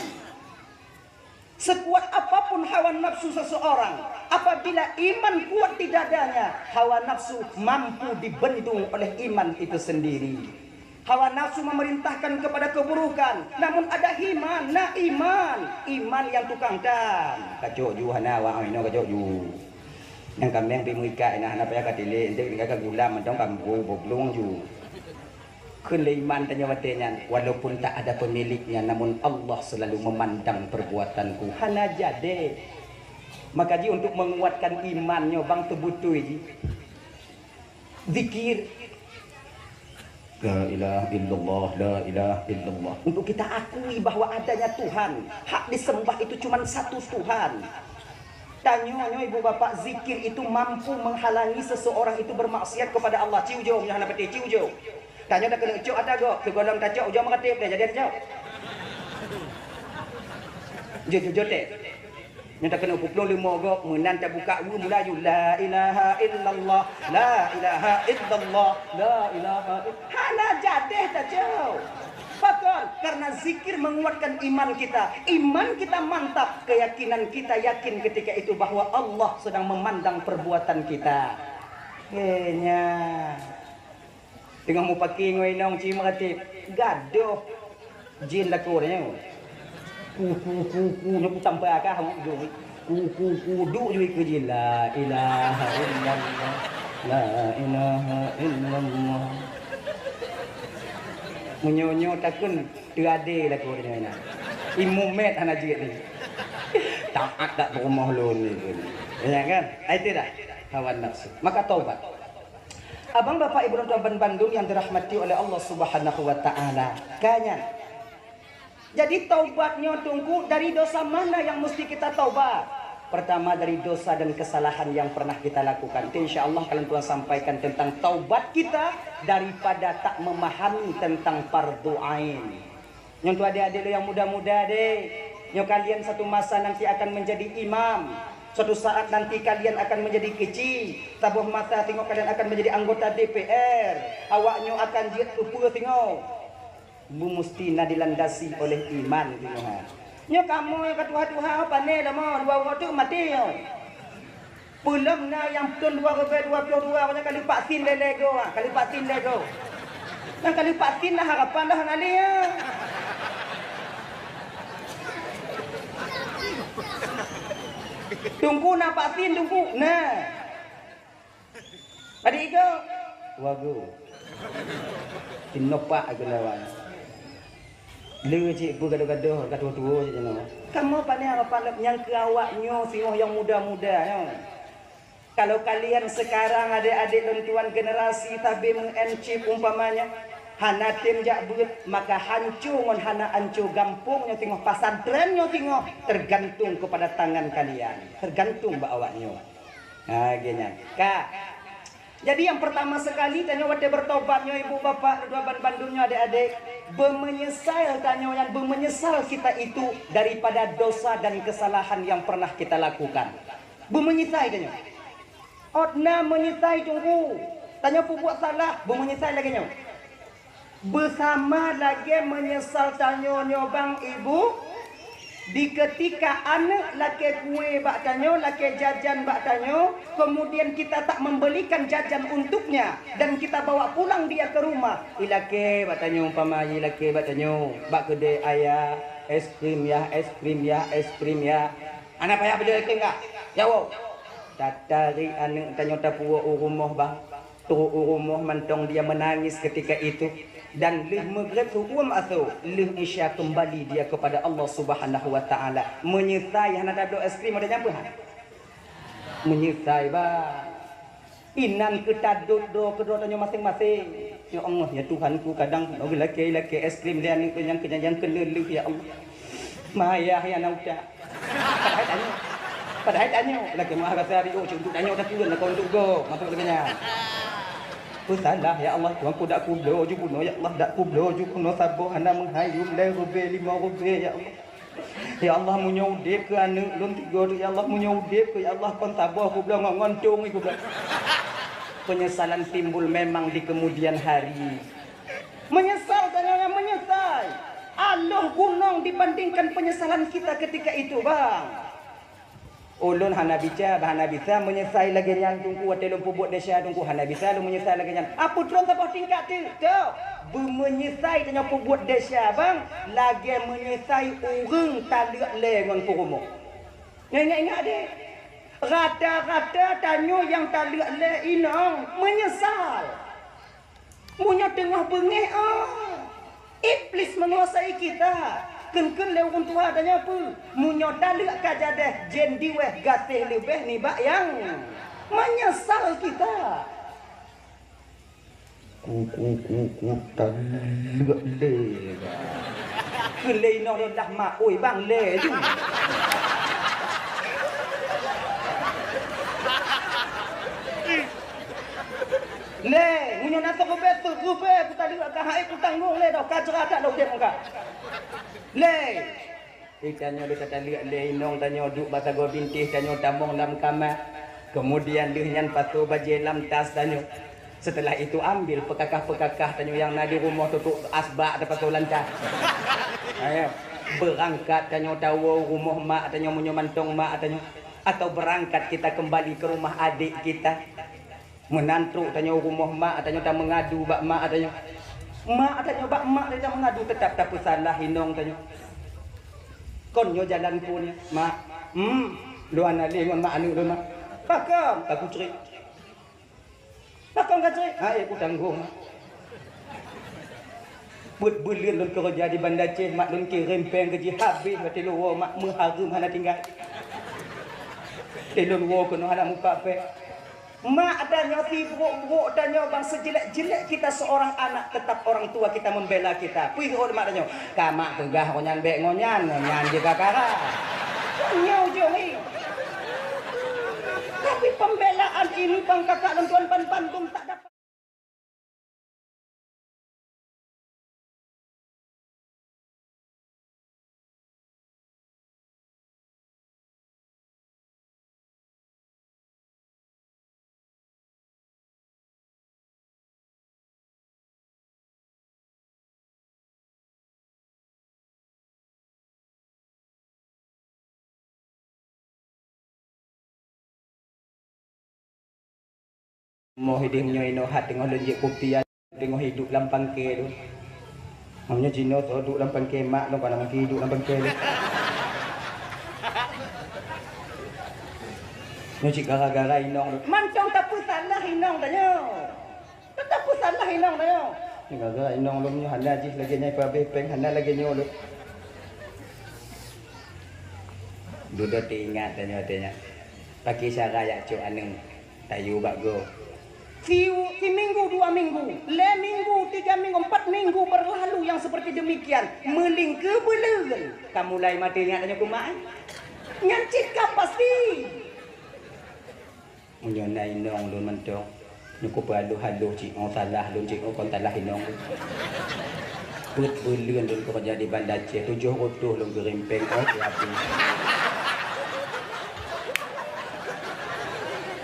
Sekuat apapun hawa nafsu seseorang, apabila iman kuat di dadanya, hawa nafsu mampu dibendung oleh iman itu sendiri. Hawa nafsu memerintahkan kepada keburukan, namun ada iman, na iman, iman yang tukang tan. Kacok ju hana awak inoe kacok ju. Nyang kaméng pi meuikat ina hana payah katilék, enteuk tinggai ka gulam mantong kampung boblong ju. Kheun lé iman tanyoe watée nyan, walaupun tak ada pemiliknya, namun Allah selalu memandang perbuatanku. Hana jadi. Maka ji untuk menguatkan iman nyoe bang teubeutôi ji. Zikir. La ilaha illallah, la ilaha illallah. Untuk kita akui bahwa adanya Tuhan, hak disembah itu cuma satu Tuhan. Tanyoe nyoe ibu bapak, zikir itu mampu menghalangi seseorang itu bermaksiat kepada Allah. Ciujong nyoe hana pati ciujong. Tanyoe dah keuneuk cok ata gok, keu gohlom tacok ujong meukatéb deh jadi tacok. Jujur jote. Nyoe takeuneuk peuplong leumo gob meunan tabuka weu mula ju la ilaha illallah, la ilaha illallah, la ilaha ill-, hana jadeh tajaweueb. Pakon? Karena zikir menguatkan iman kita. Iman kita mantap, keyakinan kita yakin ketika itu bahwa Allah sedang memandang perbuatan kita. Hanya. Teungoh mupaki ngon inong ci meuratib, gadoh jin lakoe nyoe. Ku, ku, ku, ku, nyoe kutampa kah ngon ujong. Ku, ku, ku, duek ju ikeue jin. La ilaha illallah. La ilaha illallah. Meunyoe-nyoe takheun teuadé lakoe nyoe na. Imeum mét hana jeuet ni. Taat dak peurumoh lôn ni. Ya kan? Ai teudah hawa nafsu. Maka taubat. Abang, bapak, ibu, dan tuan bandum yang dirahmati oleh Allah Subhanahu wa Ta'ala. Ka nyan. Jadi, taubat nyoe Teungku, dari dosa mana yang mesti kita taubat? Pertama, dari dosa dan kesalahan yang pernah kita lakukan. Itu insya Allah kalian tuan sampaikan tentang taubat kita daripada tak memahami tentang fardu ain. Nyoe untuk adik-adik lôn nyang muda-muda deh. Nyoe kalian satu masa nanti akan menjadi imam. Suatu saat nanti kalian akan menjadi keuci. Saboh masa singoh kalian akan menjadi anggota D P R. Awak nyoe akan jeuet keu peue singoh? Beumusti na dilandasi oleh iman singoh ha. Nyoe kamoe ka tuha-tuha pane lom, dua uroe teuk maté nyoe. Peulom na nyang thon dua ribèe dua ploh dua, nyang ka leupah sin lé-lé goe, ha, ka leupah sin lé goe. Nyang ka leupah sin lah harapan lah hana lé, ha. Teungku na vaksin, Teungku? Na. Padum igoe? Dua goe. Tinopak igoe lawan. Le cit beugadoh-gadoh ka tuwo-tuwo cit nyoe. Kamoe pane harapan nyang keu awak nyoe singoh nyang muda-muda nyoe. Kalau kalian sekarang adik-adik lôn tuan generasi sabe meu'en chip umpamanya, hana tem jak beuet, maka hanco ngon hana hanco gampông nyoe singoh, pasantren nyoe singoh, tergantung kepada tangan kalian, tergantung bak awak nyoe. Ha, lagèe nyan. Ka. Jadi, yang pertama sekali, tanyoe watèe bertobat nyoe, ibu, bapak, dua ban bandum nyoe, adik-adik, beumeunyeusai tanyoe nyan, beumeunyeusai kita itu daripada dosa dan kesalahan yang pernah kita lakukan. Beumeunyeusai tanyoe. Ôt na meunyeusai Teungku. Tanyoe peubuet salah, beumeunyeusai lagèe nyoe. Beusama lagèe meunyeusai tanyoe nyoe bang ibu, di keutika aneuk lakèe kue bak tanyoe, lakèe jajan bak tanyoe, kemudian kita tak membelikan jajan untuknya dan kita bawa pulang dia ke rumah. Ilakèe bak tanyoe umpama ilakèe bak tanyoe, bak keudè, "Ayah, es krim yah, es krim yah, es krim yah." Hana payah beudoe keu kah? Ya, woe. Tatarék aneuk tanyoe tapuwoe u rumoh, bang. Trok u rumoh mantong dia menangis ketika itu. Dan lheueh meugréb uem asoe, lheueh Isya kembali dia kepada Allah Subhanahu wa Ta'ala. Meunyeusai hana tabloe es krim, ada nyang peue han? Meunyeusai, bang. Inan keu tadot droe keudroe tanyoe maséng-maséng. Ya Allah, ya Tuhanku, kadang bunoe geulakèe-lakèe es krim lé aneuk nyang keu nyang keuneuleuh, ya Allah. Mayah ya na utak. Padahai tanyoe. Padahai tanyoe. Lakèe meuah rasa riôh cit untuk tanyoe, tapi untuk gob. Maksud lagèe nyan. Peusalah, ya Allah, Tuhanku, dak kubloe ju bunoe, ya Allah, dak kubloe ju bunoe saboh hana meuhai lhèe ribèe, limong ribèe, ya Allah. Ya Allah, meunyoe udép keu aneuk lôn tiga tu, ya Allah, meunyoe udép keu, ya Allah, kon saboh kubloe ngon, ngon tong kubloe. Penyesalan timbul memang di kemudian hari. Meunyeusai tanyoe nyan, meunyeusai. Aloh gunong dibandingkan penyesalan kita ketika itu, bang. Ulôn hana bica, hana bisa menyesai lagée nyan, Teungku, watée lôn peubuet desya, Teungku, hana bisa lôn menyesai lagée nyan. Apeue droen saboh tingkat teuk? Toh, beumenyesai tanyoe peubuet desya, bang, lagée menyesai ureuëng taleuek lé ngon peurumoh. Nyoe ingat-ingat deh, rata-rata tanyoe nyang taleuek lé inong menyesal. Meunyoe teungoh beungéh, oh, Iblis menguasai kita. Kheun-kheun lé ureuëng tuha tanyoe peue? Meunyoe taleuek ka jadeh, jén diweh gaséh leubeh nibak nyang menyesal kita. Ku, ku, ku, ku, taleuek lé. Kheun lé inong lôn dah mak, oi bang, lé ju. Lé, meunyoe na soe geubée, soe geubée, kutaleuek ka hai kutanggong lé doh, ka jeuet that lôn udeb muka. Lé. Di tanyoe lé tataleuek lé inong tanyoe duek bak sagoe bintéh tanyoe tamong lam kama. Keumudian lheueh nyan pasoe bajée lam tas tanyoe. Setelah itu ambil peukakah-peukakah tanyoe nyang na di rumoh tutuek asbak tapasoe lam tas. Ayo, beurangkat tanyoe tawoe rumoh mak tanyoe meunyoe mantong mak tanyoe. Atau berangkat kita kembali ke rumah adik kita. Meunan trok tanyoe rumoh mak tanyoe tameungadu bak mak tanyoe. Mak tanyoe bak mak tanyoe tameungadu, teutap tapeusalah inong tanyoe. Kon nyoe jalan phon nyoe, mak. Hmm, lôn hana lé ngon mak aneuk lôn, mak. Pakon? Ka kucrét. Pakon ka cre? Hai, kutanggong. Peuet buleuen lôn keureuja di Banda Aceh, mak lôn kirém péng gaji habéh, watée lôn woe mak meuhareuem hana tinggai. Lé lôn woe keunoe hana muka péng. Mak tanyoe sibrok-brok tanyoe bang, sejelek-jelek kita seorang anak, tetap orang tua kita membela kita. Puih rot mak tanyoe. Ka mak peugah ngon nyan bék ngon nyan, ngon nyan juga kara. Nyoe ujong ni. Tapi pembelaan ini bang kakak dan tuan ban bandum tak dapat. Moh idéh meunyoe inoe hat teungoh lôn jép kupi, teungoh iduek lam pangke tu. Meunyoe jinoe soe duek lam pangke mak lôn, kana mungken iduek lam pangke tu. Nyoe cit gara-gara inong tu. Mantong tapeusalah inong tanyoe. Teutab peusalah inong tanyoe. Gara-gara inong lôn nyoe hana jih lagée nyan, peuhabéh péng hana lagée nyoe lôn. Dudoe teuingat tanyoe watée nyan. Pakri cara jak cok aneuk tayue bak goe. Si, siminggu, dua minggu, lhée minggu, tiga minggu, empat minggu berlalu yang seperti demikian. Meulingkeu buleuen. Ka mulai maté ingat tanyoe keu mak, eh? Nyan cit ka pasti. Meunyoe na inong lôn mantong, nyoe kupeuhaloh-haloh cit, oh, salah lôn cit, oh, kon salah inong lôn. Peuet buleuen lôn keureuja di Banda Aceh, tujoh reutôh lôn kirém péng, oh, siapi.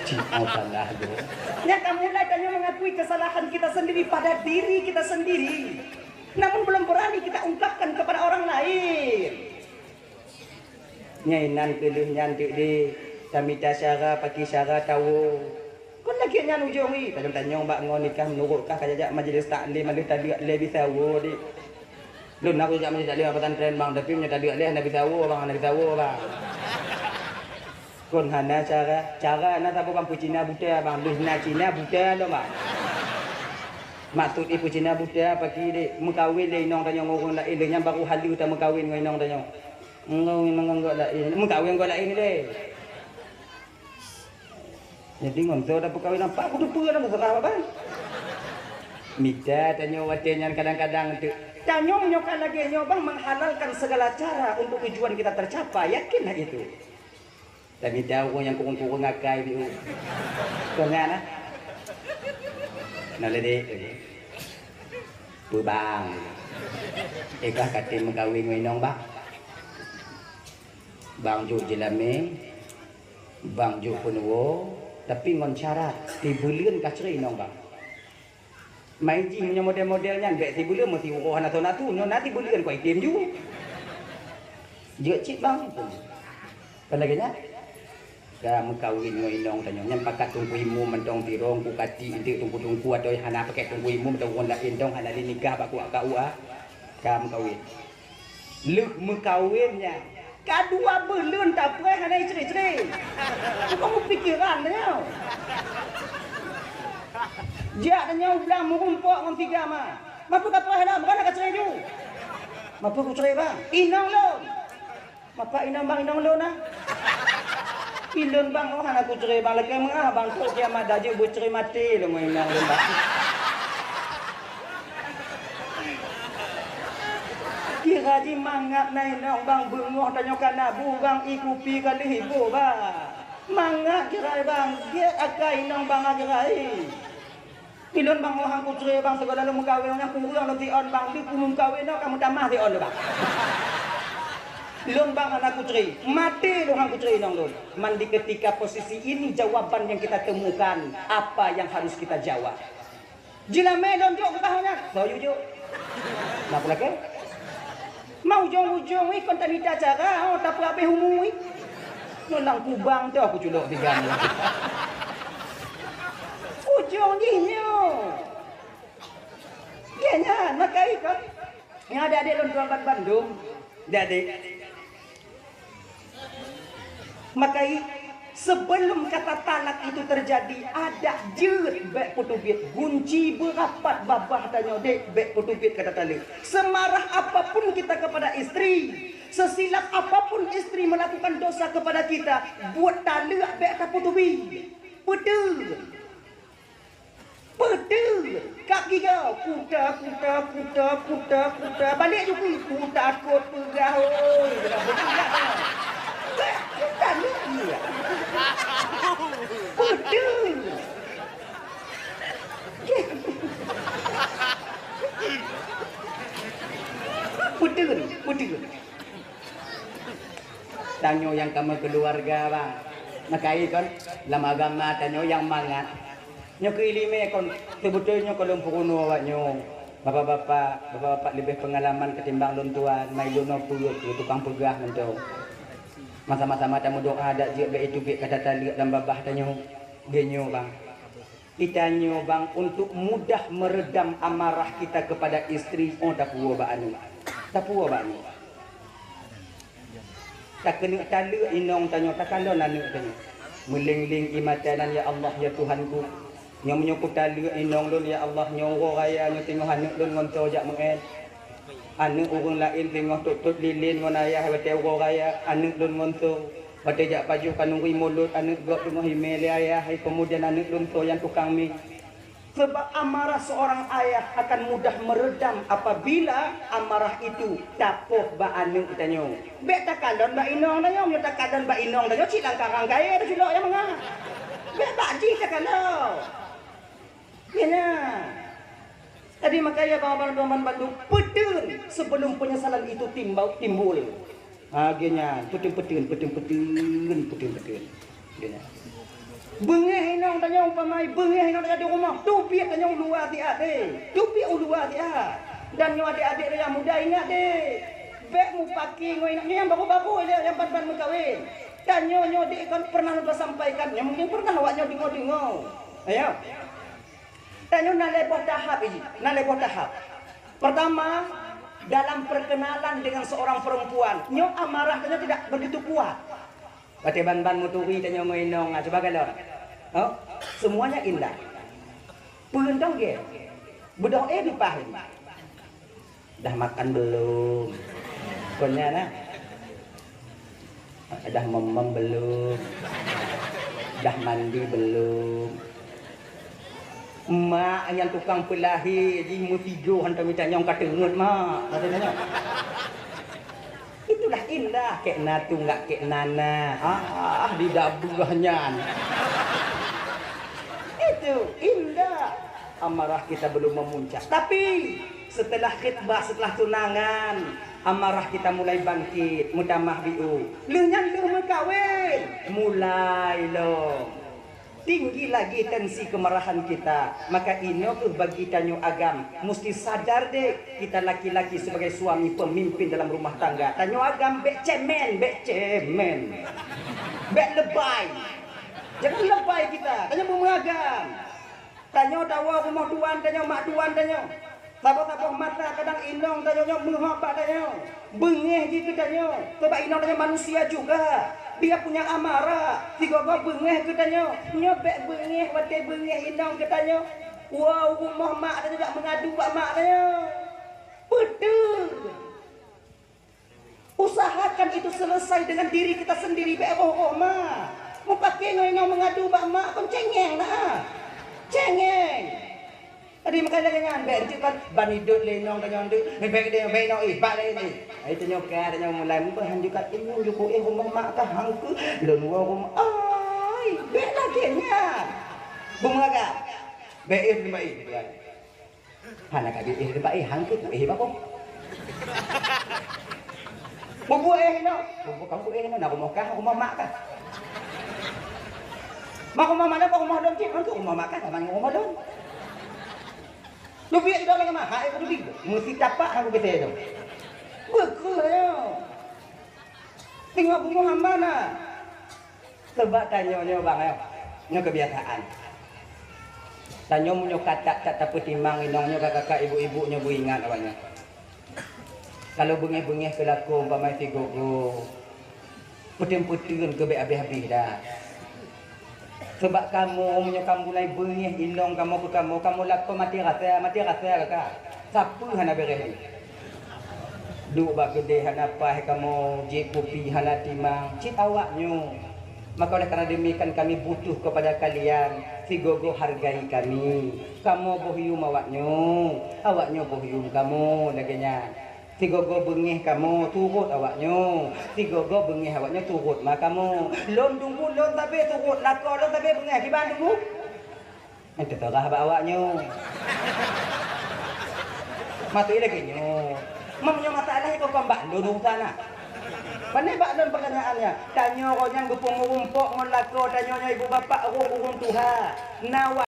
Cit, oh, salah lôn. Nyan ka mulai tanyoe mengakui kesalahan kita sendiri pada diri kita sendiri. Namun belum berani kita ungkapkan kepada orang lain. Nyan inan keu lheueh nyan teuk deh, tamita syara, pakri syara tawoe. Kon lagée nyan ujong ih, tajong-tajong bak ngon nikah meunurot kah ka jak majlis taklim, lheueh taleuek lé bisa woe deh. Lôn na kujak majlis taklim pesantren bang, tapi meunyoe taleuek lé hana bisa woe bang, hana bisa woe bang. Kon hana cara, cara na saboh bang peucina buta bang, lheueh na Cina buta lom bang. Maksud ih peucina buta pakri deh, meukawen lé inong tanyoe ngon ureuëng laén, lheueh nyan baru haleue tameukawen ngon inong tanyoe. Ngon, ngon, ngon gok laén. Meukawen gok laén ilée. Jadi ngon soe tapeukawen, nampak kuteupeu lam seurah babah. Mita tanyoe watée nyan kadang-kadang teuk. Tanyoe meunyoe ka lagée nyoe bang menghalalkan segala cara untuk tujuan kita tercapai, yakinlah itu. Tamita ureuëng nyang kureueng-kureueng akai piôh. Kon nyan, ah. Na lé dék. Peue bang. Éh kah ka tem meukawen ngon inong bang. Bang jok jeulamé, bang jok peunuwoe, tapi ngon syarat, tibuleuen ka cre inong bang. Mai jih meunyoe model-model nyan, bèk sibuleuen meusiuroe hana soe natu, nyoe na sibuleuen kon item ju. Jeuet cit bang. Kon lagèe nyan. Ka meukawen ngon inong tanyoe. Nyan pakat Teungku Imum mantong sidroe, Teungku Katik, Teungku-teungku atau hana pakat Teungku Imum atau ureueng laén dong hana lé nikah bak K U A. Ka meukawen. Lheueh meukawen nyan, ka dua buleuen tapreh hana icre-cre. Bukon meupikiran tanyoe. Jak tanyoe u blang meurumpok ngon si Gama. Mapeue kapreh lom, kan ka cre ju. Mapeue kucre bang? Inong lôn. Mapeue inong bang, inong lôn ah? Ilôn bang, oh hana kucre bang, lakèe meu'ah bang, keu kiamat dah jeuet beucre maté lôn ngon inong lôn bang. Kira jih mangat na inong bang, beungoh tanyoe ka nabu bang, i kupi ka lheueh iboh bang. Mangat kira bang, gèt akai inong bang kira. Ilôn bang, oh han kucre bang, sigohlom lôn meukawen ngon nyang kureueng lôn siôn bang, di pulung kawen nyoe ka meutamah siôn bang. Lôn bang hana kucre, maté lôn han kucre inong lôn. Man di ketika posisi ini jawaban yang kita temukan, apa yang harus kita jawab. Jeulamé lôn jok keubah nyan. Soe yue jok? Na peulakèe? Ma ujong-ujong wih kon tamita cara, oh, tapeuabéh umu wih. Nyoe lam kubang teuh kuculok tiga nyoe. Ujong jih nyoe. Gèt nyan, makai kon. Nyang adék-adék lôn tuan ban bandum. Adék-adék. Makai, sebelum kata talak itu terjadi, adak jeuet bèk peuteubiet gunci beurapat babah tanyoe dek bèk peuteubiet kata talak. Semarah apapun kita kepada istri, sesilap apapun istri melakukan dosa kepada kita, buet talak bèk tapeuteubiet. Peuteubiet. Peuteubiet. Kap giga. Kuta, kuta, kuta, kuta, kuta. Balek ju kui. Kutakot peugah, oi. Kuta ni iya. Peuteubiet. Peuteubiet, peuteubiet. Tanyoe nyang ka meukeuluwarga, bang. Makai kon, lam agama tanyoe nyang mangat. Nyoe keu ileumèe kon, seubeutôi nyoe kon lôn peurunoe awak nyoe. Bapak-bapak, bapak-bapak leubeh peungalaman ketimbang lôn tuan, mai lôn nyoe peue keu tukang peugah mantong. Sama-sama tameudoa dak jeuet bèk itu bèk kata taleuek lam babah tanyoe. Geuh nyoe, bang. Kita nyoe bang untuk mudah meredam amarah kita kepada istri, oh, tapuwoe bak aneuk. Tapuwoe bak aneuk. Takeuneuk taleuek inong tanyoe, takalon aneuk tanyoe. Meuléng-léng ié mata nan, "Ya Allah, ya Tuhanku, nyoe meunyoe kutaleuek inong lôn, ya Allah, nyoe uroe raya nyoe teungoh aneuk lôn ngon soe jak meu'èn." Aneuk ureueng laén teungoh tot-tot lilén ngon ayah watèe uroe raya, aneuk lôn ngon soe. Watèe jak pajoh khanuri mulod, aneuk gob teungoh imè lé ayah, hai keumudian aneuk lôn soe nyang tukang mè. Sebab amarah seorang ayah akan mudah meredam apabila amarah itu tapoh bak aneuk tanyoe. Bèk takalon bak inong tanyoe, meunyoe takalon bak inong tanyoe, cit lam karang kayèe teuculok nyang mangat. Bèk bak jih takalon. Nyan. Jadi, makanya, bangon bandum, peuteubiet sebelum penyesalan itu timbau-, timbul. Ha, geuh nyan, peuteubiet, peuteubiet, peuteubiet, peuteubiet. Geuh nyan. Beungèh inong tanyoe umpama, beungèh inong tanyoe di rumoh, teubiet tanyoe u luwa siat, eh. Teubiet u luwa siat. Dan nyoe adék-adék nyang muda ingat, deh. Bèk mupake ngon inong nyang baru-baru, nyang ban-ban meukawen. Tanyoe nyoe dek kan pernah tasampaikan, nyoe mungkin pernah awak nyoe deungoe-deungoe. Ayo. Tanyoe na lhèe boh tahap, iji, na lhèe boh tahap. Pertama, dalam perkenalan dengan seorang perempuan, nyoe amarah tanyoe tidak begitu kuat. Watèe ban-ban meuturi tanyoe ngon inong, ah, cuba kalon. Oh, semuanya indah. Peue tong gèt. Beudôh, eh, leupah. Dah makan belum? Kon nyan na. Dah mem-mem belum? Dah mandi belum? Mak nyang tukang peulahé jih meusigoe hantom mita nyang ka teungeut, Mak, kata nyan. Itulah indah, kek na tu enggak kek nana. Ah, di dabeuh nyan. Itu indah. Amarah kita belum memuncak. Tapi, setelah khitbah, setelah tunangan, amarah kita mulai bangkit, meutamah biu. Lheueh nyan lheueh meukawen, mulai lom. Tinggi lagi tensi kemarahan kita. Maka inoe kheueh bagi tanyoe agam musti sadar deh, kita laki-laki sebagai suami pemimpin dalam rumah tangga. Tanyoe agam bèk cemen, bèk cemen. Bèk lebai. Jangan lebai kita. Tanyoe beumeugam. Tanyoe tawoe rumoh tuan tanyoe, mak tuan tanyoe. Saboh-saboh masa kadang inong tanyoe nyoe meuhok bak tanyoe. Beungéh jih keu tanyoe. Sabab inong tanyoe manusia juga. Dia punya amarah. Sigoe-goe beungéh keu tanyoe. Nyoe bèk beungéh watèe beungéh inong keu tanyoe. Woe u rumoh mak tanyoe jak meungadu bak mak tanyoe. Beutôi. Usahakan itu selesai dengan diri kita sendiri, bèk roh-roh mak. Meupaké ngon inong meungadu bak mak kon cengeng na. Cengeng. Tadi meukaji lagèe nyan, bèk jeuet ban idot lé inong tanyoe deuek, bèk deh, bèk inong, eh, bak lagèe nyan. Ai tanyoe ka, tanyoe mulai meubahan juga, eh, nyoe jukuk, eh, rumoh mak ka hangkeu, lôn woe rumoh. Ai, bèk lagèe nyan. Beumeugah. Bèk, eh, terima, eh, tuan. Hana ka jeuet éh, eh, hang keuh éh bak boh. Bubuet éh inoe, bubuet kamoe éh inoe, na rumoh kah, rumoh mak kah? Mak rumoh mak, rumoh lôn cit, hang keuh rumoh mak kah, sama ngon rumoh lôn. Lubiet idong lagèe maha, eh, lubiet. Meusi tapak hang keuh tu. Beukeue nyoe. Teungoh bumoe hamba na. Sabab tanyoe nyoe bang, eh, nyoe kebiasaan. Tanyoe meunyoe ka that-that tapeutimang inong nyoe ka kakak ibu-ibu nyoe beuingat awak nyoe. Kalau beungéh-beungéh keu lakoe umpama sigoe-goe, peuteun-peuteun keu bèk habéh-habéh dah. Sabab kamoe meunyoe ka mulai beungéh inong kamoe keu kamoe, kamoe lakoe maté rasa, maté rasa kakak. Sapeue hana bèrèh jih. Duek bak keudè hana paih kamoe, jieb kupi hana timang, cit awak nyoe. Maka oleh karena demikian kami butuh kepada kalian, sigoe-goe hargai kami. Kamoe boh yum awak nyoe, awak nyoe boh yum kamoe, lagèe nyan. Sigoe-goe beungéh kamoe, turot awak nyoe. Sigoe-goe beungéh awak nyoe, turot ma kamoe. Lôn dum buet lôn sabe turot, lakoe lôn sabe beungéh, kiban dum buet. Nyan teuseurah bak awak nyoe. Maté lagèe nyoe. Meunyoe masalah nyoe kon bak lôn urusan na. Pane bak lôn pertanyaan nyan. Tanyoe nyan geupeumeurumpok ngon lakoe tanyoe nyoe ibu bapak ureueng-ureueng tuha. Na wa-